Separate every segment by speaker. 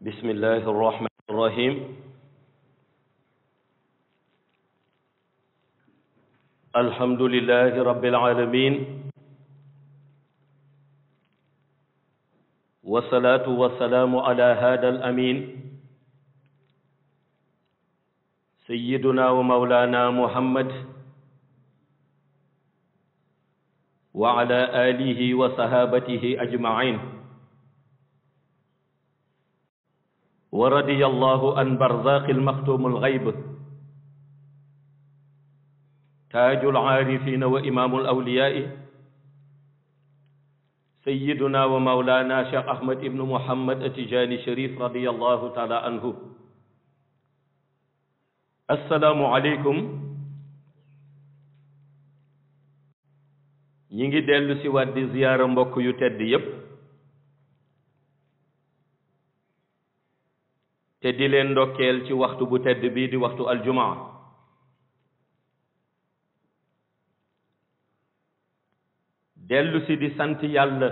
Speaker 1: بسم الله الرحمن الرحيم الحمد لله رب العالمين والصلاة والسلام على هذا الأمين سيدنا ومولانا محمد وعلى آله وصحابته أجمعين ورضي الله عن برزاق المختوم الغيب تاج العارفين وإمام الأولياء سيدنا ومولانا شيخ أحمد بن محمد التجاني الشريف رضي الله تعالى عنه. السلام عليكم. ñi ngi dellu si waat di ziyaara mbokk yu tedd yépp te di leen ndokkeel ci waxtu bu tedd bii di waxtu aljumaa. dellu si di sant yàlla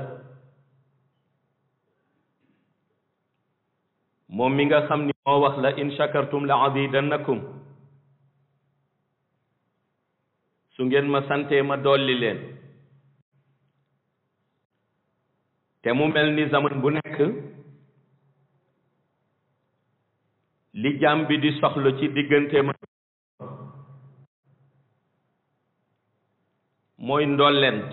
Speaker 1: moom mi nga xam ni moo wax la in shakartum la azidannakum, su ngeen ma santee ma dolli leen. te mu mel ni zaman bu nekk li jaam bi di soxla ci diggante ma mooy ndollent.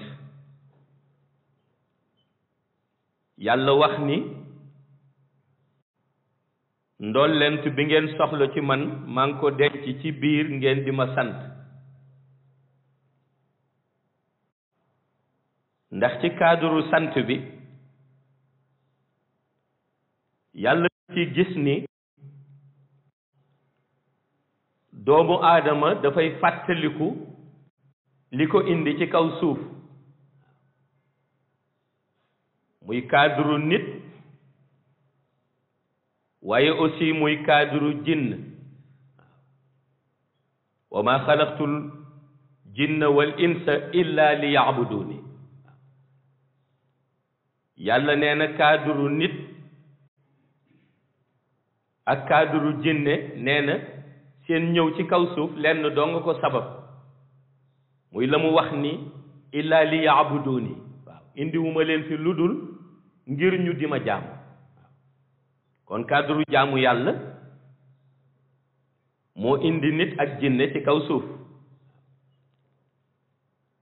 Speaker 1: yàlla wax ni ndollent bi ngeen soxla ci man maa ngi ko denc ci biir ngeen di ma sant. ndax ci cadre sant bi yàlla ci gis ni doomu aadama dafay fàttaliku li ko indi ci kaw suuf, muy cadre nit waaye aussi muy cadre jinn. wa ma xalaqtul jinna wal insa illa li yaabuduni. yàlla nee na cadre nit ak cadre jinne nee na seen ñëw ci kaw suuf lenn doo nga ko sabab, muy la mu wax ni illa li yaabuduni. waaw indiwuma leen fi lu dul ngir ñu di ma jaamu. kon cadre jaamu yàlla moo indi nit ak jinne ci kaw suuf.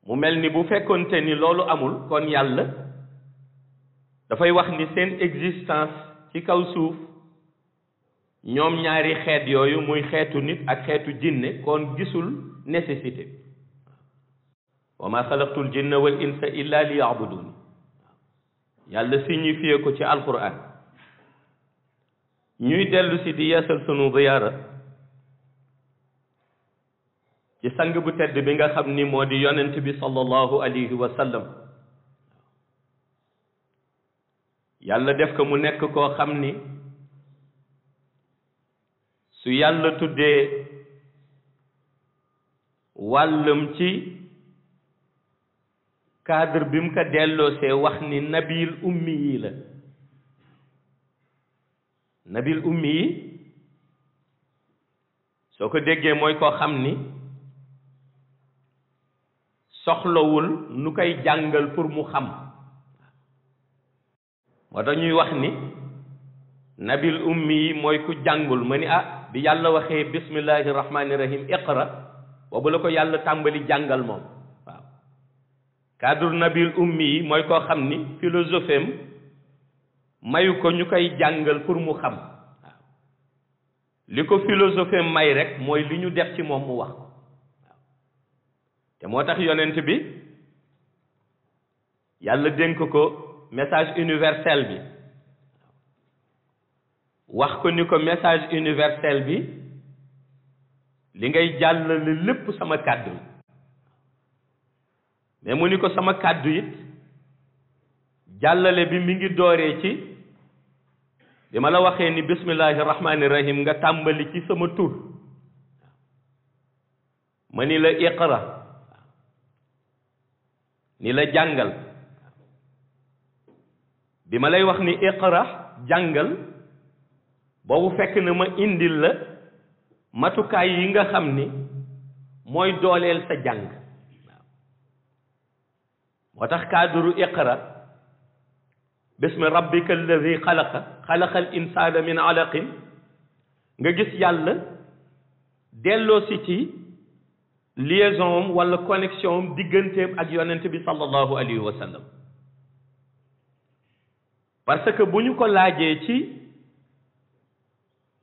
Speaker 1: mu mel ni bu fekkonte ni loolu amul kon yàlla dafay wax ni seen existence ci kaw suuf ñoom ñaari xeet yooyu muy xeetu nit ak xeetu jinne kon gisul nécessité. wa ma xalaqtul jinna wal insa illa li yaabuduni. yàlla signifié ko ci alquran. ñuy dellu si di yeesal sunu ziyaara ci sang bu tedd bi nga xam ni moo di yonent bi sallallahu alayhi wa sallam. yàlla def ko mu nekk koo xam ni su yàlla tuddee wàllam ci cadre bi mu ko delloosee wax ni nabil ummi yi la. nabil ummi yi soo ko déggee mooy koo xam ni soxlawul nu koy jàngal pour mu xam. moo tax ñuy wax ni nabil ummi yi mooy ku jàngul. ma ni bi yàlla waxee bismillahi rahmani rahim iqra boobu la ko yàlla tàmbali jàngal moom. waaw cadre nabil ummi yi mooy koo xam ni philosophie am mayu ko ñu koy jàngal pour mu xam. waaw li ko philosophie am may rek mooy li ñu def ci moom mu wax ko. waaw te moo tax yonent bi yàlla dénk ko message universel bi. wax ko ni ko message universel bi li ngay jàllale lépp sama kàddu yi. mais mu ni ko sama kàddu it jàllale bi mi ngi dooree ci bi ma la waxee ni bismillahi rahmani rahim nga tàmbali ci sama tur ma ni la iqra ni la jàngal bi ma lay wax ni iqra jàngal boobu fekk na ma indil la matukaay yi nga xam ni mooy dooleel sa jàng waaw moo tax cadre iqra bismi rabbika alladi xalaqa xalaqa al insana min alaqin nga gis yàlla delloo si ci liaison am wala connexion am digganteem ak yonent bi sallallahu alayhi wa sallam parce que bu ñu ko laajee ci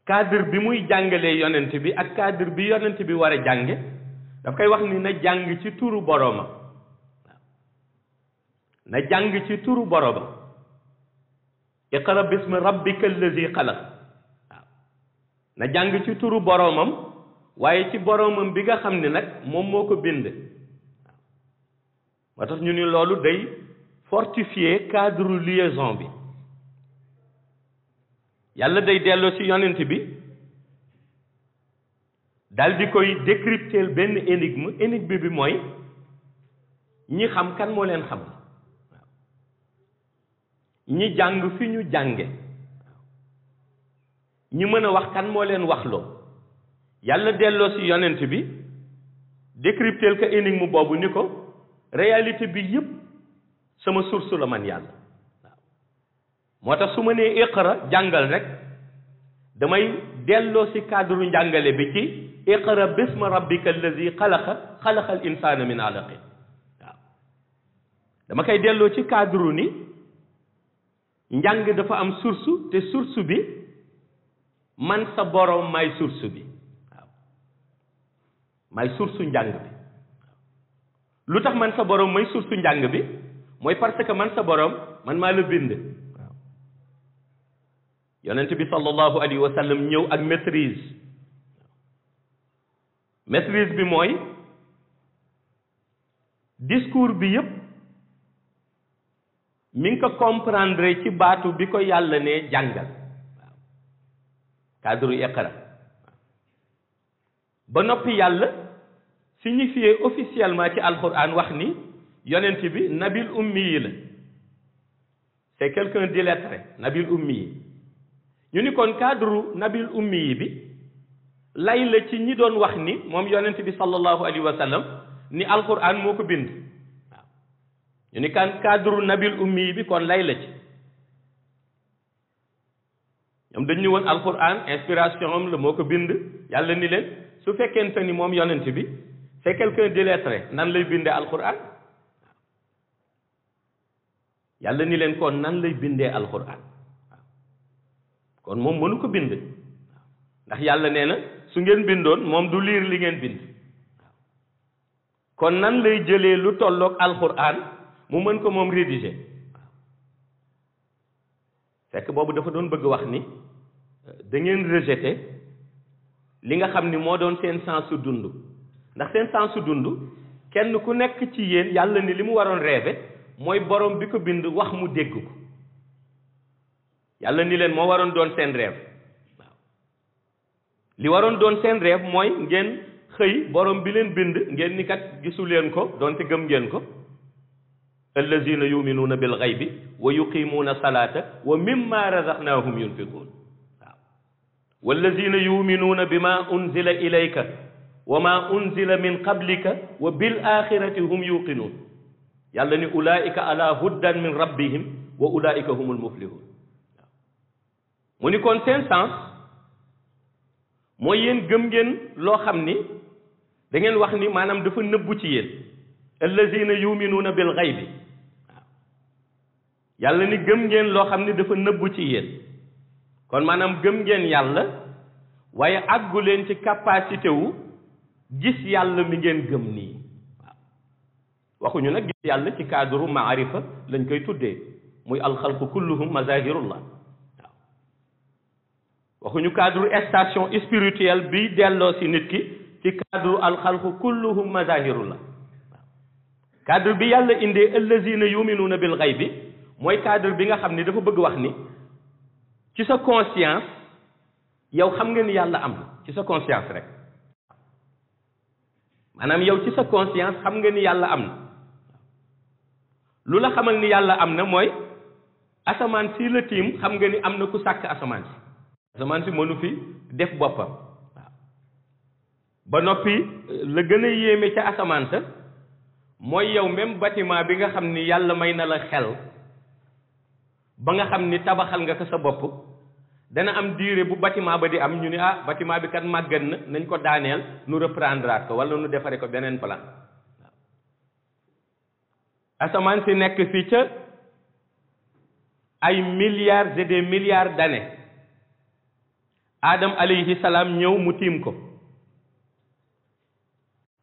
Speaker 1: cadre bi muy jàngalee yonent bi ak cadre bi yonent bi war a jànge daf koy wax ni na jàng ci turu boroomam waaw na jàng ci turu boroomam iqra bismi rabbika allazi xalaq waaw na jàng ci turu boroomam waaye ci boroomam bi nga xam ne nag moom moo ko bind waaw moo tax ñu ni loolu day fortifier cadre liaison bi yàlla day delloo ci yonent bi dal di koy décrypter benn énigme bi mooy ñi xam kan moo leen xam waaw ñi jàng fi ñu jànge waaw ñi mën a wax kan moo leen waxloo yàlla delloo ci yonent bi décrypter ko énigme boobu ni ko réalité bi yépp sama source la man yàlla moo tax su ma nee iqra jàngal rek damay delloo ci cadre njàngale bi ci iqra bisma rabbika allazi xalaqa xalaqa al insana min alaqin waaw dama koy delloo ci cadre ni njàng dafa am source te source bi man sa borom may source bi waaw may source njàng bi lu tax man sa borom may source njàng bi mooy parce que man sa borom man maa la bind yonent bi sallallahu alayhi wa sallam ñëw ak maîtrise bi mooy discours bi yépp mi ngi ko comprendre ci baatu bi ko yàlla ne jàngal waaw cadre iqra ba noppi yàlla signifié officiellement ci alquran wax ni yonent bi nabil ummi yi la c'est quelqu'un d'illettré nabil ummi yi ñu ni kon cadre nabil ummi yi bi lay la ci ñi doon wax ni moom yonent bi sallallahu alayhi wa sallam ni alquran moo ko bind waaw ñu ni kan cadre nabil ummi yi bi kon lay la ci ñoom dañ ñu woon alquran inspiration am la moo ko bind yàlla ni leen su fekkente ni moom yonent bi c'est quelqu'un d'illettré nan lay bindee alquran yàlla ni leen kon nan lay bindee alquran kon moom mënu ko bind ndax yàlla nee na su ngeen bindoon moom du liir li ngeen bind kon nan lay jëlee lu tolloog alquran mu mën ko moom rédiger fekk boobu dafa doon bëgg wax ni da ngeen rejeté li nga xam ni moo doon seen sens su dund ndax seen sens su dund kenn ku nekk ci yéen yàlla ni li mu waroon rêvé mooy borom bi ko bind wax mu dégg ko yàlla ni leen moo waroon doon seen rêve waaw li waroon doon seen rêve mooy ngeen xëy borom bi leen bind ngeen ni kat gisu leen ko doonte gëm ngeen ko allazina yuminuuna bil ghaybi wa yuqimuuna salata wa mimma razaqnahum yunfiqun waaw wallazina yuminuuna bima unzila ilayka wa ma unzila min qablika wa bil axirati hum yuqinuun yàlla ni ulaika ala huddan min rabbihim wa ulaika humul muflihun mu ni kon seen sens mooy yéen gëm ngeen loo xam ni da ngeen wax ni maanaam dafa nëbbu ci yéen allazina yuminuuna bil ghaybi waaw yàlla ni gëm ngeen loo xam ni dafa nëbbu ci yéen kon maanaam gëm ngeen yàlla waaye àggu leen ci capacité wu gis yàlla mi ngeen gëm nii waaw waxuñu nag gis yàlla ci cadre maarifa lañ koy tuddee muy alxalqu kulluhum mazahirullah waxuñu cadre station spirituelle bi delloo si nit ki ci cadre alxalqu kulluhum mazahirullah waaw cadre bi yàlla indee allazina yuminuuna bil ghaybi mooy cadre bi nga xam ni dafa bëgg wax ni ci sa conscience yow xam nga ni yàlla am na ci sa conscience rek maanaam yow ci sa conscience xam nga ni yàlla am na lu la xamal ni yàlla am na mooy asamaan si la tiim xam nga ni am na ku sàkk asamaan si mënu fi def boppam waaw ba noppi la gën a yéeme ca asamaan sa mooy yow même bâtiment bi nga xam ni yàlla may na la xel ba nga xam ni tabaxal nga ko sa bopp dana am diire bu bâtiment ba di am ñu ni bâtiment bi kat màggat na nañ ko daaneel nu reprendre ko wala nu defare ko beneen plan waaw asamaan si nekk fii ca ay milliards et des milliards d'années Adam alayhi salaam ñëw mu tiim ko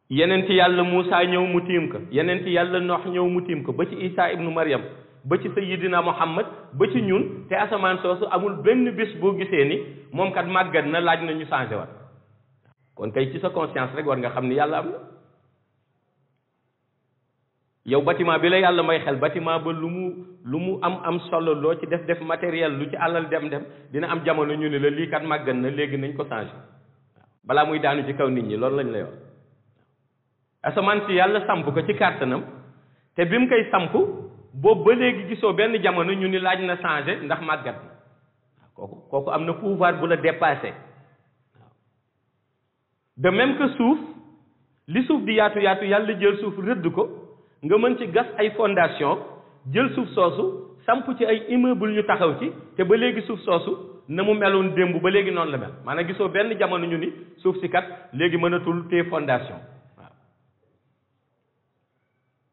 Speaker 1: yeneen ci yàlla Muusa ñëw mu tiim ko yeneen ci yàlla Noox ñëw mu tiim ko ba ci Isa ibnu Maryam ba ci Sayyidina Muhammad ba ci ñun te asamaan soosu amul benn bés boo gisee ni moom kat màggat na laaj na ñu changé waat kon kay ci sa conscience rek war nga xam ni yàlla am na yow bâtiment bi la yàlla may xel bâtiment ba lu mu am solo loo ci def matériel lu ci alal dem dina am jamono ñu ne la lii kat màggat na léegi nañ ko changé balaa muy daanu ci kaw nit ñi loolu lañ lay wax asamaan si yàlla samp ko ci kàttanam te bi mu koy samp boobu ba léegi gisoo benn jamono ñu ni laaj na changé ndax màggat na kooku am na pouvoir bu la dépassé waaw de même que suuf li suuf di yaatu yàlla jël suuf rëdd ko nga mën ci gas ay fondation jël suuf soosu samp ci ay immeuble ñu taxaw ci te ba léegi suuf soosu na mu meloon démb ba léegi noonu la mel maanaam gisoo benn jamono ñu ni suuf si kat léegi mënatul téye fondation waaw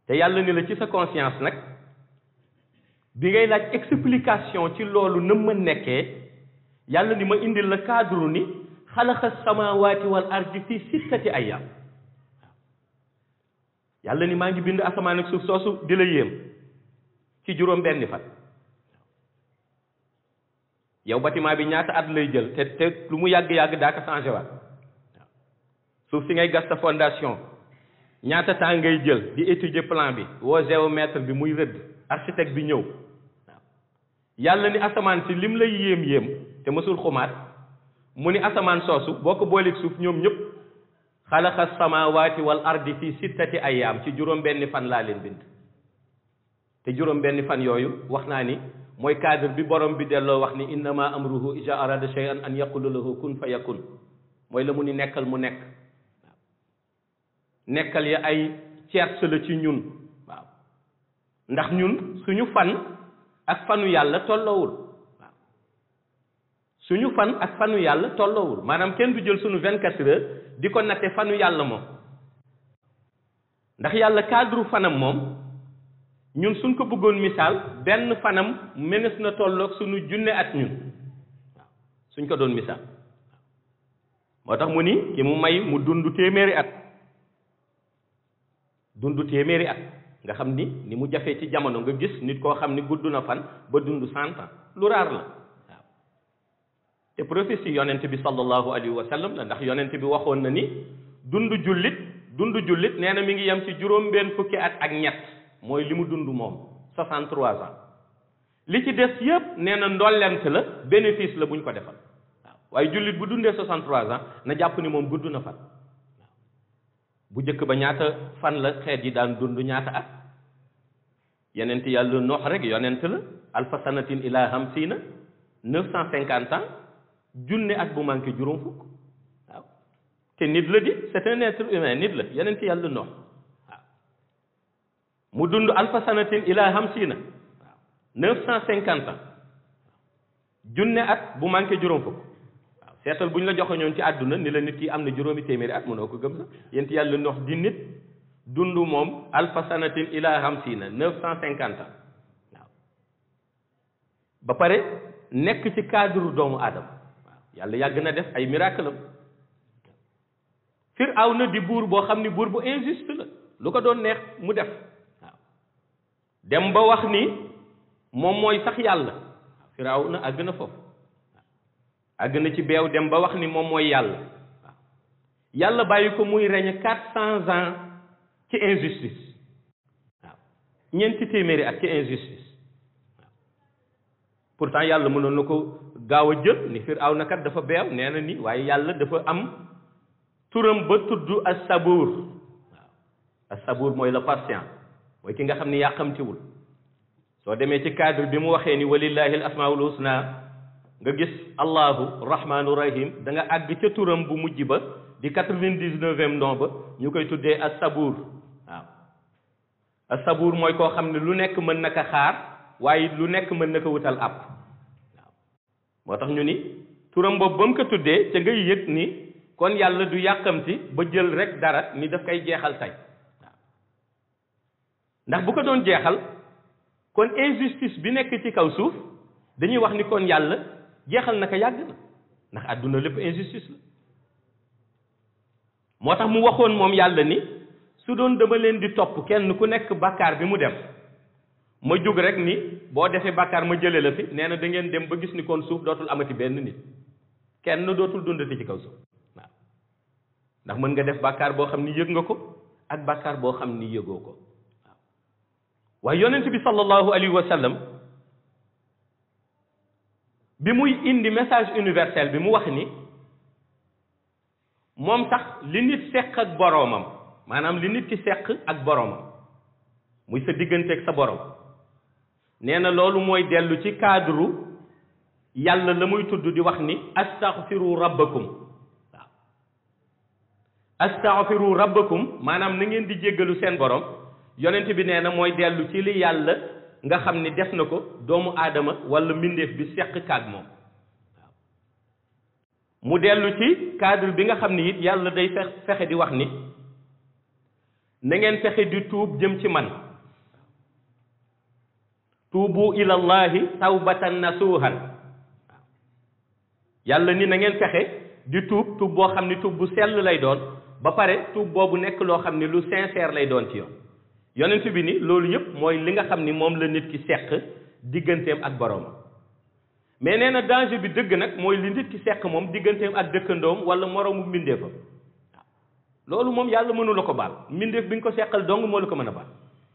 Speaker 1: te yàlla ni la ci sa conscience nag bi ngay laaj explication ci loolu na ma nekkee yàlla ni ma indil la cadre ni xalaqa samawati wal ardi fi sittati ayyam yàlla ni maa ngi bind asamaan ak suuf soosu di la yéem ci juróom benni fan yow bâtiment bi ñaata at lay jël te lu mu yàgg-yàgg daa ko changé waat waaw suuf si ngay gas sa fondation ñaata temps ngay jël di étudier plan bi woo géomètre bi muy rëdd architecte bi ñëw waaw yàlla ni asamaan si lim lay yéem te mësul xumaat mu ni asamaan soosu boo ko booleeg suuf ñoom ñëpp xalaqa samawati wal ardi fi sittati ayyaam ci juróom benni fan laa leen bind te juróom benni fan yooyu wax naa ni mooy cadre bi borom bi delloo wax ni innama amruhu iza arada shay'an an yaqula lahu kun fa yakun mooy la mu ni nekkal mu nekk waaw nekkal ya ay tierce la ci ñun waaw ndax ñun suñu fan ak fanu yàlla tolloowul waaw suñu fan ak fanu yàlla tolloowul maanaam kenn du jël suñu 24 heures di ko natte fanu yàlla moom ndax yàlla cadre fanam moom ñun suñ ko bëggoon misaal benn fanam mënees na tolloog suñu junne at ñun waaw suñ ko doon misaal moo tax mu ni ki mu may mu dund téeméeri at nga xam ni mu jafee ci jamono nga gis nit koo xam ni gudd na fan ba dund 100 ans lu raar la waaw te prophétie yonent bi sallallahu alayhi wa sallam la ndax yonent bi waxoon na ni dund jullit nee na mi ngi yem ci juróom-benn fukki at ak ñett mooy li mu dund moom 63 ans li ci des yépp nee na ndollent la bénéfice la buñ ko defal waaw waaye jullit bu dundee 63 ans na jàpp ni moom gudd na fan waaw bu njëkk ba ñaata fan la xeet yi daan dund ñaata at yonent yàlla Noox rek yonent la alfa sanatin ila hamsina 950 ans junne at bu manqué juróom fukk waaw te nit la di c'est un être humain nit la yonent yàlla Noox mu dund alfa sanatin ila hamsina waaw 950 ans junne at bu manqué juróom fukk waaw seetal bu ñu la joxoñoon ci àdduna ni la nit ki am na juróomi téeméeri at mënoo ko gëm sax yent yàlla Noox di nit dund moom alfa sanatin ila hamsina 950 ans waaw ba pare nekk ci cadre doomu aadama waaw yàlla yàgg na def ay miracle am Firawna di buur boo xam ni buur bu injuste la lu ko doon neex mu def dem ba wax ni moom mooy sax yàlla Firawna àgg na foofu àgg na ci beew dem ba wax ni moom mooy yàlla waaw yàlla bàyyi ko muy régner 400 ans ci injustice waaw ñeenti téeméeri at ci injustice waaw pourtant yàlla mënoon na ko gaaw a jël ni Firawna kat dafa beew nee na ni waaye yàlla dafa am turam ba tudd as-sabuur waaw as-sabuur mooy le patient mooy ki nga xam ni yàqamtiwul soo demee ci cadre bi mu waxee ni walillahi al asmaul husna nga gis allahu rahmanu rahim da nga àgg ca turam bu mujj ba di 99e nom ba ñu koy tuddee as-sabuur waaw as-sabuur mooy koo xam ne lu nekk mën na ko xaar waaye lu nekk mën na ko wutal àpp waaw moo tax ñu ni turam boobu ba mu ko tuddee ca ngay yëg ni kon yàlla du yàkkamti ba jël rek dara ni daf koy jeexal tey waaw ndax bu ko doon jeexal kon injustice bi nekk ci kaw suuf dañuy wax ni kon yàlla jeexal na ko yàgg na ndax àdduna lépp injustice la moo tax mu waxoon moom yàlla ni su doon dama leen di topp kenn ku nekk bàkkaar bi mu def ma jóg rek ni boo defee bàkkaar ma jële la fi nee na da ngeen dem ba gis ni kon suuf dootul amati benn nit kenn dootul dundati ci kaw suuf waaw ndax mën nga def bàkkaar boo xam ni yëg nga ko ak bàkkaar boo xam ni yëgoo ko waaw waaye yonent bi sallallahu alayhi wa sallam bi muy indi message universel bi mu wax ni moom sax li nit seq ak boroomam maanaam li nit ki seq ak boroomam muy sa digganteeg sa boroom nee na loolu mooy dellu ci cadre yàlla la muy tudd di wax ni astaghfiru rabbakum waaw astaghfiru rabbakum maanaam na ngeen di jéggalu seen boroom yonent bi nee na mooy dellu ci li yàlla nga xam ni def na ko doomu aadama wala mbindeef bi seq kaag moom waaw mu dellu ci cadre bi nga xam ni it yàlla day fexe di wax ni na ngeen fexe di tuub jëm ci man tuubu ilallahi tawbatan nasuhan waaw yàlla ni na ngeen fexe di tuub boo xam ni tuub bu sell lay doon ba pare tuub boobu nekk loo xam ni lu sincère lay doon ci yow yonent bi ni loolu yëpp mooy li nga xam ni moom la nit ki seq digganteem ak boroomam mais nee na danger bi dëgg nag mooy li nit ki seq moom digganteem ak dëkkandoom wala moroomu mbindeefam waaw loolu moom yàlla mënu la ko baal mbindeef bi nga ko seqal dong moo la ko mën a baal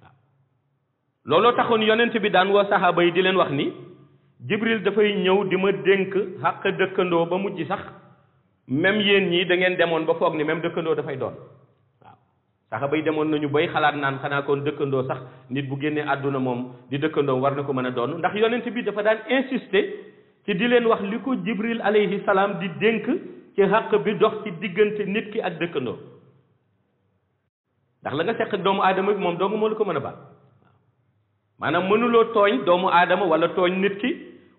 Speaker 1: waaw looloo taxoon yonent bi daan woo saxaaba yi di leen wax ni jibril dafay ñëw di ma dénk xàq dëkkandoo ba mujj sax même yéen ñii da ngeen demoon ba foog ni même dëkkandoo dafay doon saxaaba yi demoon nañu bay xalaat naan xanaa kon dëkkandoo sax nit bu génnee àdduna moom di dëkkandoo war na ko mën a doon ndax yonent bi dafa daan insister ci di leen wax li ko jibril alayhi salaam di dénk ci xàq bi dox ci diggante nit ki ak dëkkandoo ndax la nga seq doomu aadama bi moom doomu moo la ko mën a baal maanaam mënuloo tooñ doomu aadama wala tooñ nit ki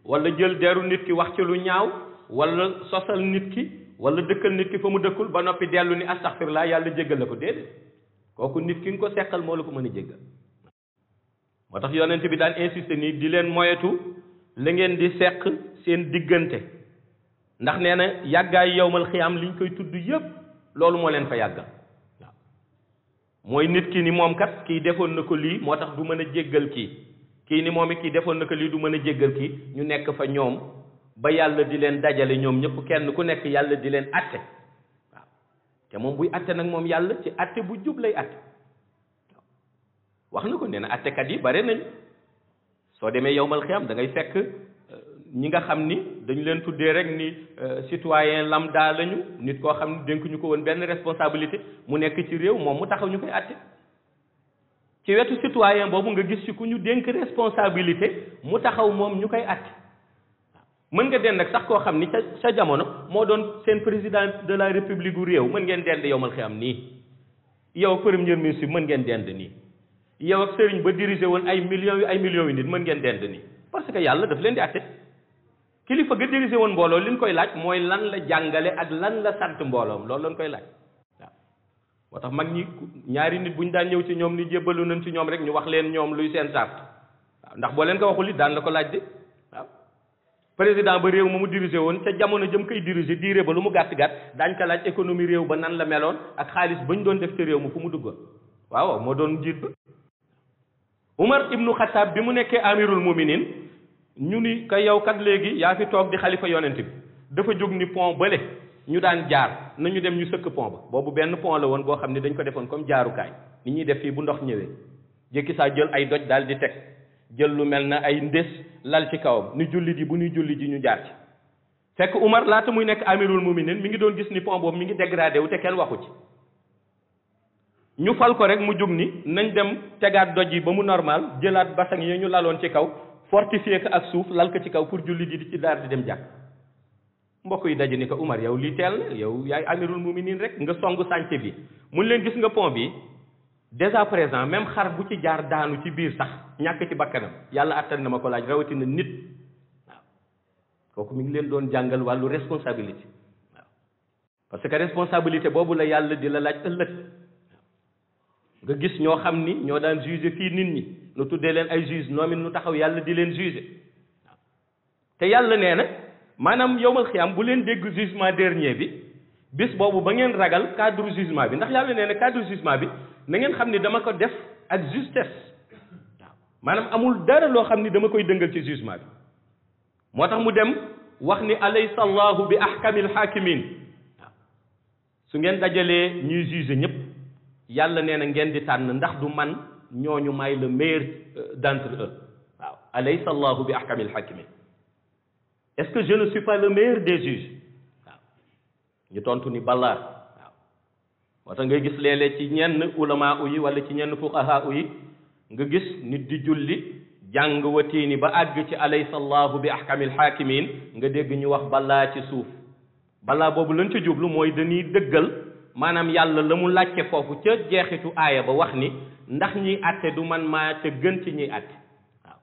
Speaker 1: wala jël deru nit ki wax ci lu ñaaw wala sosal nit ki wala dëkkal nit ki fa mu dëkkul ba noppi dellu ni astaghfirullah yàlla jéggal la ko déedéet kooku nit ki nga ko seqal moo la ko mën a jéggal moo tax yonent bi daan insister nii di leen moyetu la ngeen di seq seen diggante ndax nee na yàggaay yowmal xiyaam liñ koy tudd yépp loolu moo leen fa yàggal waaw mooy nit ki ni moom kat kii defoon na ko lii moo tax du mën a jéggal kii ni moom it kii defoon na ko lii du mën a jéggal kii ñu nekk fa ñoom ba yàlla di leen dajale ñoom ñëpp kenn ku nekk yàlla di leen atte te moom buy atte nag moom yàlla ci atte bu jub lay atte wax na ko nee na attekat yi bare nañ soo demee yowmal xiyam da ngay fekk ñi nga xam ni dañu leen tuddee rek ni citoyen lambda lañu nit koo xam ni dénk ñu ko woon benn responsabilité mu nekk ci réew moom mu taxaw ñu koy atte ci wetu citoyen boobu nga gis ci ku ñu dénk responsabilité mu taxaw moom ñu koy atte mën nga dend ak sax koo xam ni ca jamono moo doon seen président de la république gu réew mën ngeen dend yowmal xiyam nii yow premier ministre mën ngeen dend nii yow ak sëriñ ba dirigé woon ay millions yu nit mën ngeen dend nii parce que yàlla daf leen di atte kilifa ga dirigé woon mbooloo li ñu koy laaj mooy lan la jàngale ak lan la sant mbooloom loolu lañ koy laaj waaw moo tax mag ñi ñaari nit bu ñu daan ñëw ci ñoom ni jébbalu nañ ci ñoom rek ñu wax leen ñoom luy seen sart waaw ndax boo leen ko waxul it daan la ko laaj de waaw président ba réew ma mu dirigé woon ca jamono jëm koy dirigé diire ba lu mu gàtt-gàtt daañ ko laaj économie réew ba nan la meloon ak xaalis ba ñu doon def ci réew ma fu mu duggoon waaw moo doon njiit ba Umar ibnu Xattaab bi mu nekkee amirul muminin ñu ni ka yow kat léegi yaa fi toog di xalifa yonent bi dafa jóg ni pont bële ñu daan jaar nañu dem ñu sëkk pont ba boobu benn pont la woon boo xam ne dañ ko defoon comme jaarukaay ni ñuy def fii bu ndox ñëwee jékki saa jël ay doj daal di teg jël lu mel na ay ndés lal ci kawam ni jullit yi bu ñuy julli ji ñu jaar ci fekk Umar laata muy nekk amirul muminin mi ngi doon gis ni pont boobu mi ngi dégradé wu te kenn waxu ci ñu fal ko rek mu jug ni nañ dem tegaat doj yi ba mu normal jëlaat basang yi ñu laloon ci kaw fortifié ko ak suuf lal ko ci kaw pour julli di ci daal di dem jàkk. mbokk yi daje ni ko Umar yow lii teel na yow yaay amirul muminin rek nga songu sànce bi mun leen gis nga pont bi dès à présent même xar bu ci jaar daanu ci biir sax ñàkk ci bakkanam yàlla attan na ma ko laaj rawatina nit waaw kooku mi ngi leen doon jàngal wàllu responsabilité waaw parce que responsabilité boobu la yàlla di la laaj ëllëg nga gis ñoo xam ni ñoo daan juger fii nit ñi nu tuddee leen ay juge noomin nu taxaw yàlla di leen juger waaw te yàlla nee na maanaam yowmal xiyaam bu leen dégg jugement dernier bi bis boobu ba ngeen ragal cadre jugement bi ndax yàlla nee na cadre jugement bi na ngeen xam ni dama ko def ak justesse waaw maanaam amul dara loo xam ni dama koy dëngal ci jugement bi moo tax mu dem wax ni alaysa allahu bi ahkamil hakimin waaw su ngeen dajalee ñuy juger ñëpp yàlla nee na ngeen di tànn ndax du man ñooñu may le meilleur d'entre eux waaw alaysa allahu bi ahkamil hakimin est-ce que je ne suis pas le meilleur des juges waaw ñu tontu ni balaa waaw moo tax ngay gis léeg-léeg ci ñenn ulama yi wala ci ñenn fuqaha yi nga gis nit di julli jàng watiini ba àgg ci alaysa allahu bi ahkamil hakimin nga dégg ñu wax balaa ci suuf balaa boobu lañ ca jublu mooy dañuy dëggal maanaam yàlla la mu laajte foofu ca jeexitu aaya ba wax ni ndax ñiy àtte du man maa ca gën ci ñiy àtte waaw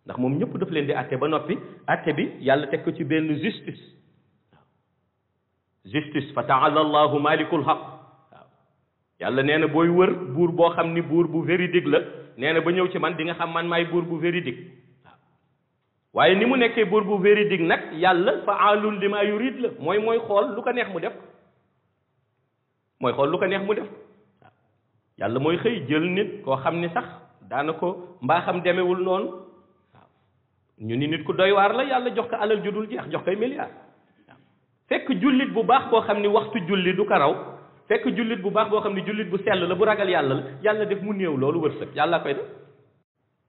Speaker 1: ndax moom ñëpp daf leen di àtte ba noppi àtte bi yàlla teg ko ci benn justice waaw justice fa taala allahu malikul haq waaw yàlla nee na booy wër buur boo xam ni buur bu véridique la nee na ba ñëw ci man di nga xam man maay buur bu véridique waaw waaye ni mu nekkee buur bu véridique nag yàlla faalun lima yurid la mooy xool lu ko neex mu def mooy xool lu ko neex mu def waaw yàlla mooy xëy jël nit koo xam ni sax daana ko mbaaxam demewul noonu waaw ñu ni nit ku doy waar la yàlla jox ko alal ju dul jeex jox koy milliard waaw fekk jullit bu baax boo xam ni waxtu julli du ko raw fekk jullit bu baax boo xam ni jullit bu sell la bu ragal yàlla la yàlla def mu néew loolu wërsëg yàlla koy def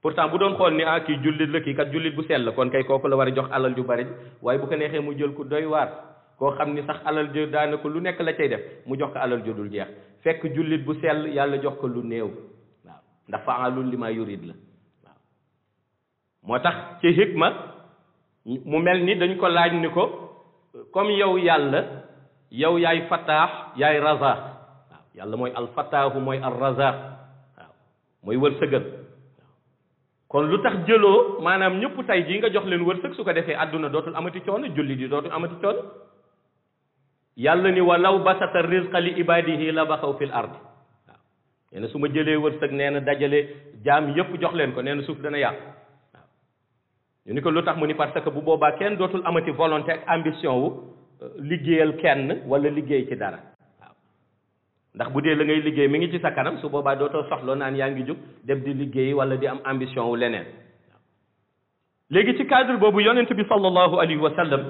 Speaker 1: pourtant bu doon xool ni ah kii jullit la kii kat jullit bu sell la kon kay kooku la war a jox alal ju bari waaye bu ko neexee mu jël ku doy waar koo xam ni sax alal ju daanaka lu nekk la cay def mu jox ko alal ju dul jeex fekk jullit bu sell yàlla jox ko lu néew waaw ndax faalun lima yurid la waaw moo tax ci hikma mu mel ni dañ ko laaj ni ko comme yow yàlla yow yaay fataax yaay razaax waaw yàlla mooy alfataahu mooy al razaax waaw mooy wërsëgal waaw kon lu tax jëloo maanaam ñëpp tey jii nga jox leen wërsëg su ko defee àdduna dootul amati coono jullit yi dootul amati coono yàlla ni walaw basata rizqa li ibadihi la baxaw fil ardi waaw nee na su ma jëlee wërsëg nee na dajale jaam yëpp jox leen ko nee na suuf dana yàqu waaw ñu ni ko lu tax mu ni parce que bu boobaa kenn dootul amati volonté ak ambition wu liggéeyal kenn wala liggéey ci dara waaw ndax bu dee la ngay liggéey mi ngi ci sa kanam su boobaa dootoo soxloo naan yaa ngi jóg dem di liggéey wala di am ambition wu leneen waaw léegi ci cadre boobu yonent bi sallallahu alayhi wa sallam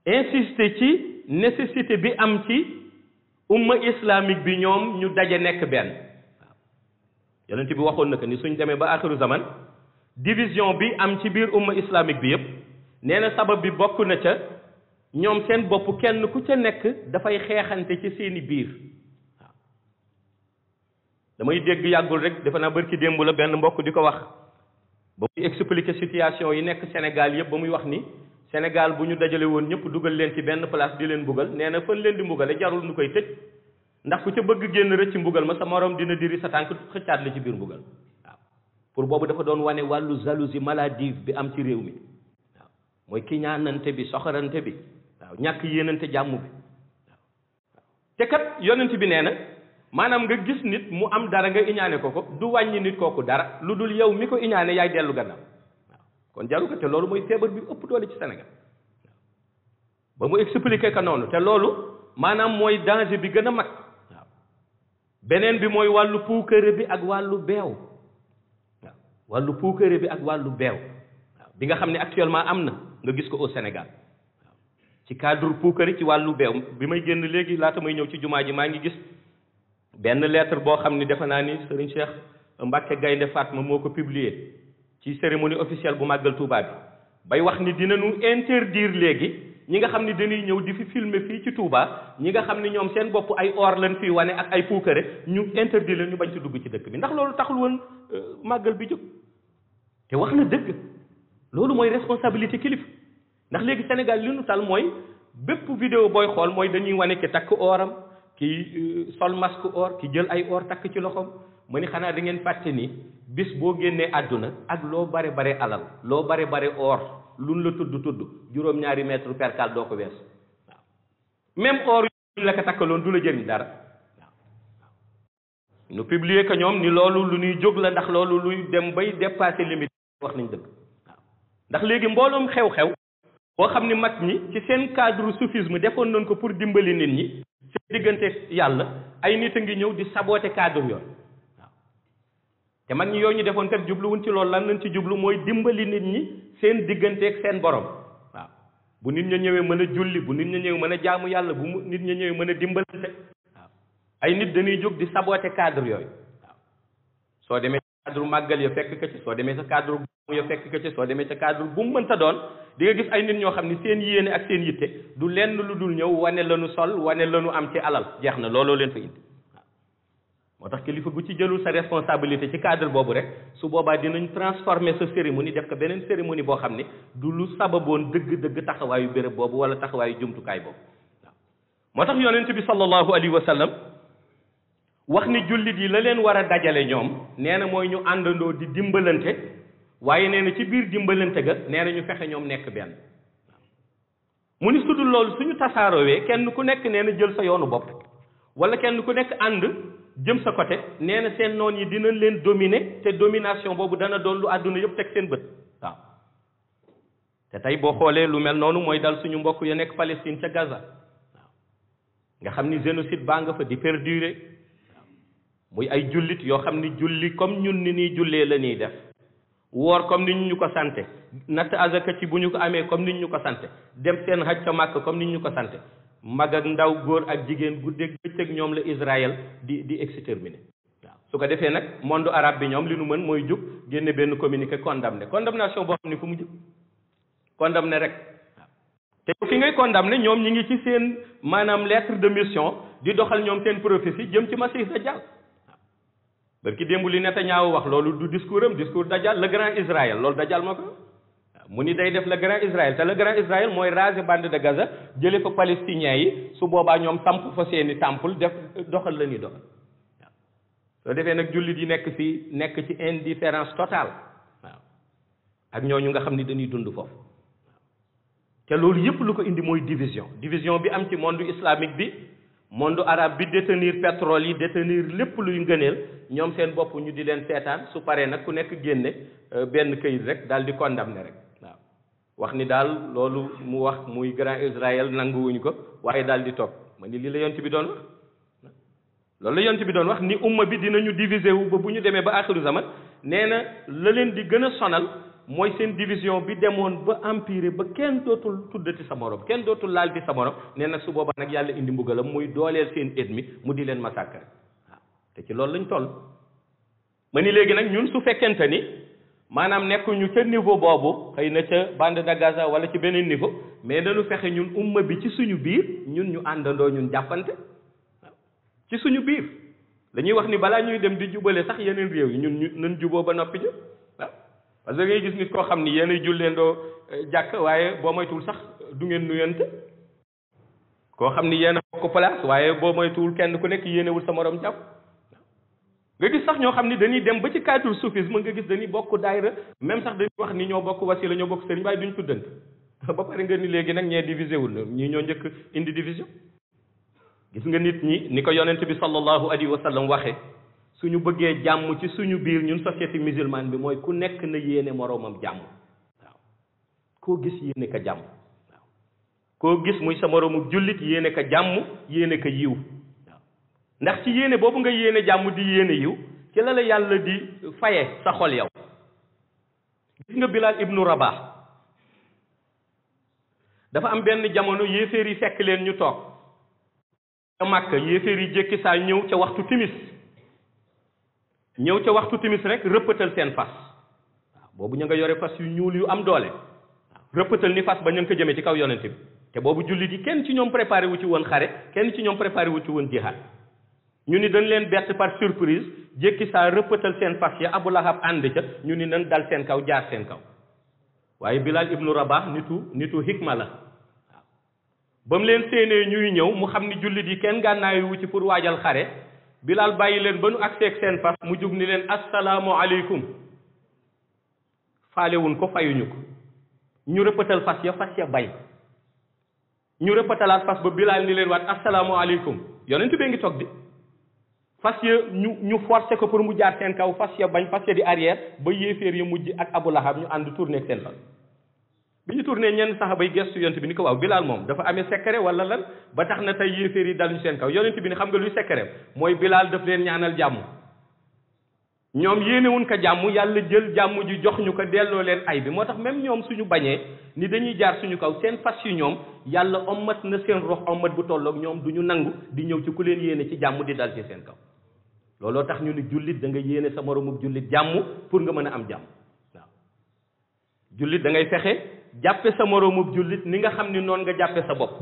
Speaker 1: insisté ci nécessité bi am ci umma islamique bi ñoom ñu daje nekk benn waaw yonent bi waxoon na ko ni suñ demee ba axiru zaman division bi am ci biir umma islamique bi yépp nee na sabab bi bokk na ca ñoom seen bopp kenn ku ca nekk dafay xeexante ci seeni biir waaw damay dégg yàggul rek defe naa bërki démb la benn mbokk di ko wax ba muy expliquer situation yi nekk Sénégal yépp ba muy wax ni Sénégal bu ñu dajale woon ñëpp dugal leen ci benn place di leen mbugal nee na fan leen di mbugale jarul nu koy tëj ndax ku ca bëgg génn rëcc mbugal ma sa morom dina diri sa tànk xëccaat la ci biir mbugal waaw pour boobu dafa doon wane wàllu jalousie maladive bi am ci réew mi waaw mooy kiñaanante bi soxorante bi waaw ñàkk yéenante jàmm bi waaw te kat yonent bi nee na maanaam nga gis nit mu am dara nga iñaane ko ko du wàññi nit kooku dara lu dul yow mi ko iñaane yaay dellu gannaaw kon jaru ko te loolu mooy feebar bi ëpp doole ci Sénégal ba mu expliqué ko noonu te loolu maanaam mooy danger bi gën a mag waaw beneen bi mooy wàllu puukare bi ak wàllu beew waaw wàllu puukare bi ak wàllu beew waaw bi nga xam ne actuellement am na nga gis ko au Sénégal waaw ci cadre puukare ci wàllu beew bi may génn léegi laata may ñëw ci jumaa ji maa ngi gis benn lettre boo xam ni defe naa ni Serigne Cheikh Mbacke Gaynde Fatma moo ko publié ci cérémonie officielle bu màggal Touba bi bay wax ni dinañu interdire léegi ñi nga xam ni dañuy ñëw di fi filmer fii ci Touba ñi nga xam ni ñoom seen bopp ay or lañ fii wane ak ay puukare ñu interdit leen ñu bañ ci dugg ci dëkk bi ndax loolu taxul woon màggal bi jóg te wax na dëgg loolu mooy responsabilité kilifa ndax léegi Sénégal li nu tal mooy bépp vidéo booy xool mooy dañuy wane ki takk oram ki sol masque or ki jël ay or takk ci loxoom ma ni xanaa da ngeen fàtte ni bis boo génnee àdduna ak loo bare bare alal loo bare bare or luñ la tudd juróom-ñaari mètre percal doo ko wees waaw même or yu la ko takkaloon du la jëriñ dara waaw nu publier que ñoom ni loolu lu ñuy jóg la ndax loolu luy dem bay dépasser limite wax nañ dëgg waaw ndax léegi mbooloom xew-xew boo xam ni mag ñi ci seen cadre soufisme defoon nañ ko pour dimbali nit ñi seen diggante yàlla ay nit a ngi ñëw di saboter cadre yoon waaw te mag ñi yooyu ñu defoon kat jubluwuñ ci loolu lan lañ ci jublu mooy dimbali nit ñi seen digganteeg seen borom waaw bu nit ña ñëwee mën a julli bu nit ña ñëwee mën a jaamu yàlla bu nit ña ñëwee mën a dimbalante waaw ay nit dañuy jóg di saboter cadre yooyu waaw soo demee cadre màggal ya fekk ka ci soo demee sa cadre bu ya fekk ka ci soo demee sa cadre bu mu mënta doon di nga gis ay nit ñoo xam ni seen yéene ak seen yitte du lenn lu dul ñëw wane lanu sol wane lanu am ci alal jeex na looloo leen fa indi waaw moo tax kilifa gu ci jëlul sa responsabilité ci cadre boobu rek su boobaa dinañ transformer sa cérémonie def ko beneen cérémonie boo xam ne du lu sababoon dëgg-dëgg taxawaayu béréb boobu wala taxawaayu jumtukaay boobu waaw moo tax yonent bi sallallahu alayhi wa sallam wax ni jullit yi la leen war a dajale ñoom nee na mooy ñu àndandoo di dimbalante waaye nee na ci biir dimbalante ga nee na ñu fexe ñoom nekk benn mu ni sudul loolu suñu tasaaroowee kenn ku nekk nee na jël sa yoonu bopp wala kenn ku nekk ànd jëm sa côté nee na seen noon yi dinañ leen dominer te domination boobu dana doon lu àdduna yëpp teg seen bët waaw te tey boo xoolee lu mel noonu mooy dal suñu mbokk ya nekk Palestine ca Gaza waaw nga xam ni génocide baa nga fa di perdurer muy ay jullit yoo xam ni julli comme ñun ni ñuy jullee la ñuy def woor comme ni ñu ko sante natt azaka ci bu ñu ko amee comme ni ñu ko sante dem seen haj ca Màkk comme ni ñu ko sante mag ak ndaw góor ak jigéen guddeeg bëccëg ñoom la Israël di exterminer waaw su ko defee nag monde arabe bi ñoom li nu mën mooy jug génne benn communiqué condamnation boo xam ni fu mu jëm condamné rek waaw te fi ngay condamné ñoom ñi ngi ci seen maanaam lettre de mission di doxal ñoom seen prophétie jëm ci Masih Dajjal barki démb li Netanyahu wax loolu du discours am discours Dajjal le grand Israël loolu Dajjal moo ko mu ni day def le grand Israël te le grand Israël mooy raser bande de Gaza jële fa palestiniens yi su boobaa ñoom samp fa seeni temple def doxal la ñuy doxal waaw soo defee nag jullit yi nekk fii nekk ci indifférence totale waaw ak ñooñu nga xam ni dañuy dund foofu waaw te loolu yëpp lu ko indi mooy division bi am ci monde islamique bi monde arabe bi détenir pétrole yi détenir lépp luy ngëneel ñoom seen bopp ñu di leen seetaan su paree nag ku nekk génne benn këyit rek daal di condamné rek waaw wax ni daal loolu mu wax muy grand Israël nanguwuñ ko waaye daal di toog ma ni li la yonent bi doon wax loolu la yonent bi doon wax ni umma bi dinañu diviser wu ba bu ñu demee ba axiru zaman nee na la leen di gën a sonal mooy seen division bi demoon ba empiré ba kenn dootul tuddati sa morom kenn dootul laal di sa morom nee nag su boobaa nag yàlla indi mbugalam muy dooleel seen ennemi mu di leen massacre waaw te ci loolu lañ toll ma ni léegi nag ñun su fekkente ni maanaam nekkuñu ca niveau boobu xëy na ca bande de Gaza wala ci beneen niveau mais dañu fexe ñun umma bi ci suñu biir ñun ñu àndandoo ñun jàppante waaw ci suñu biir dañuy wax ni balaa ñuy dem di jubale sax yeneen réew yi ñun ñu nañ juboo ba noppi ñu waaw parce que ngay gis nit koo xam ni yéenay julleendoo jàkk waaye boo moytuwul sax du ngeen nuyante koo xam ni yéen a bokk place waaye boo moytuwul kenn ku nekk yéenewul sa morom jàpp nga gis sax ñoo xam ni dañuy dem ba ci cadre soufisme nga gis dañuy bokk daayira même sax dañuy wax ni ñoo bokk wasila ñoo bokk sëriñ waaye duñ tuddante ba pare nga ni léegi nag ñee divisé wul ñii ñoo njëkk indi division gis nga nit ñi ni ko yonent bi sallallahu alayhi wa sallam waxee suñu bëggee jàmm ci suñu biir ñun société musulmane bi mooy ku nekk na yéene moroomam jàmm waaw koo gis yéene ko jàmm waaw koo gis muy sa moroomu jullit yéene ko jàmm yéene ko yiw waaw ndax ci yéene boobu nga yéene jàmm di yéene yiw ci la la yàlla di faye sa xol yow gis nga Bilal ibnu Rabah dafa am benn jamono yéeféer yi fekk leen ñu toog ca Màkka yéeféer yi jékki saa ñëw ca waxtu timis rek rëppatal seen fas waaw boobu ñu nga yore fas yu ñuul yu am doole waaw rëppatal ni fas ba ñu ngi ko jëmee ci kaw yonent bi te boobu jullit yi kenn ci ñoom préparé wu ci woon xare kenn ci ñoom préparé wu ci woon jihaad ñu ni dañ leen bett par surprise jékki saa rëppatal seen fas ya Abu Lahab ànd ca ñu ni nan dal seen kaw jaar seen kaw waaye Bilal ibnu Rabah nitu hikma la waaw ba mu leen séenee ñuy ñëw mu xam ni jullit yi kenn gànnaayu wu ci pour waajal xare Bilal bàyyi leen ba nu agseeg seen fas mu jug ni leen assalaamu aleykum faalewuñ ko fayuñu ko ñu rëppatal fas ya bay ñu rëppatalaat fas ba Bilal ni leen waat assalaamu aleykum yonent bi ngi toog di fas ya ñu forcé ko pour mu jaar seen kaw fas ya bañ fas ya di arrière ba yéeféer ya mujj ak Abu Lahab ñu ànd tourné ak seen fas bi ñu tourné ñenn saxaba yi gestu yonent bi ni ko waaw Bilal moom dafa amee secret wala lan ba tax na tey yéeféer yi dal ñu seen kaw yonent bi ni xam nga luy secret mooy Bilal daf leen ñaanal jàmm ñoom yéenewuñ ko jàmm yàlla jël jàmm ji jox ñu ko delloo leen ay bi moo tax même ñoom suñu bañee ni dañuy jaar suñu kaw seen fas yu ñoom yàlla ommat na seen rox ommat bu tolloog ñoom du ñu nangu di ñëw ci ku leen yéene ci jàmm di dal ci seen kaw looloo tax ñu ni jullit da nga yéene sa moromub jullit jàmm pour nga mën a am jàmm waaw jullit da ngay fexe jàppe sa moromub jullit ni nga xam ni noonu nga jàppe sa bopp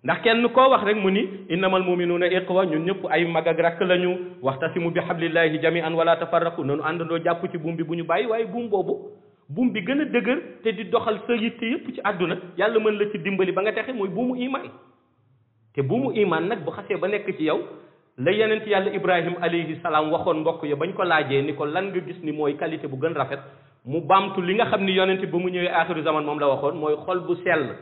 Speaker 1: ndax kenn koo wax rek mu ni innamal muminuuna iqwa ñun ñëpp ay mag ak rakk lañu waxtasimu bi hablillahi jami'an wala tafarraqu nanu àndandoo jàpp ci buum bi bu ñu bàyyi waaye buum boobu buum bi gën a dëgër te di doxal sa yitte yëpp ci àdduna yàlla mën la ci dimbali ba nga texe mooy buumu iman te buumu iman nag bu xasee ba nekk ci yow la yeneen ci yàlla Ibrahim alayhi salaam waxoon mbokk ya bañ ko laajee ni ko lan nga gis ni mooy qualité bu gën rafet mu baamtu li nga xam ni yonent ba mu ñëwee axiru zaman moom la waxoon mooy xol bu sell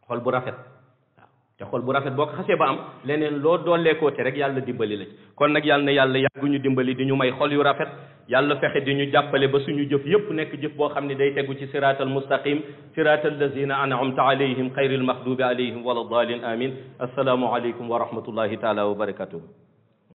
Speaker 1: xol bu rafet waaw te xol bu rafet boo ko xasee ba am leneen loo dooleekoo te rek yàlla dimbali la ci kon nag yàlla na yàlla yàggu ñu dimbali di ñu may xol yu rafet yàlla fexe di ñu jàppale ba suñu jëf yépp nekk jëf boo xam ne day tegu ci siraatal mustaqim siraatal lazina an'amta alayhim xayril maxdubi alayhim wala dalin amin assalaamu aleykum wa rahmatullahi taala wa barakatuh